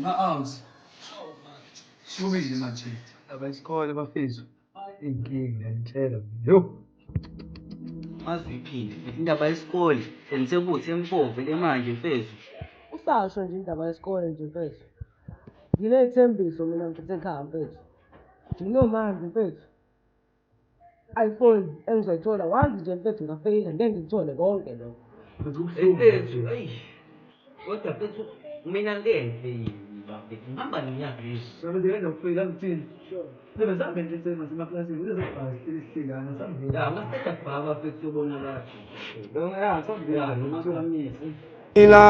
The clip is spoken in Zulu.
Out. Sibili manje. Abesikole bafethu. Inkinga ngitshela. Yo. Maziphinde indaba yesikole senisebuthi empovu le manje mfethu. Usasho nje indaba yesikole nje mfethu. Nginey'thembiso mina mfethu ekhaya mfethu. Nginomanje mfethu. iPhone engizoyithola once nje mfethu ngafeyila ngeke ngikuthole konke lokho. Mfethu, eyi. Kodwa mfethu mina ngeke ngifeyile bafethu. Ngihamba nonyaka nje. Sebenze ngokufeyila ngithini? Sebenze sambe nje semasemakilasini kuzobhala sihleli lana sambe. Ya, masiqeda kubhala bafethu siyobona kahle. Ya, sambe. Ya, noma sikamisi. Ila.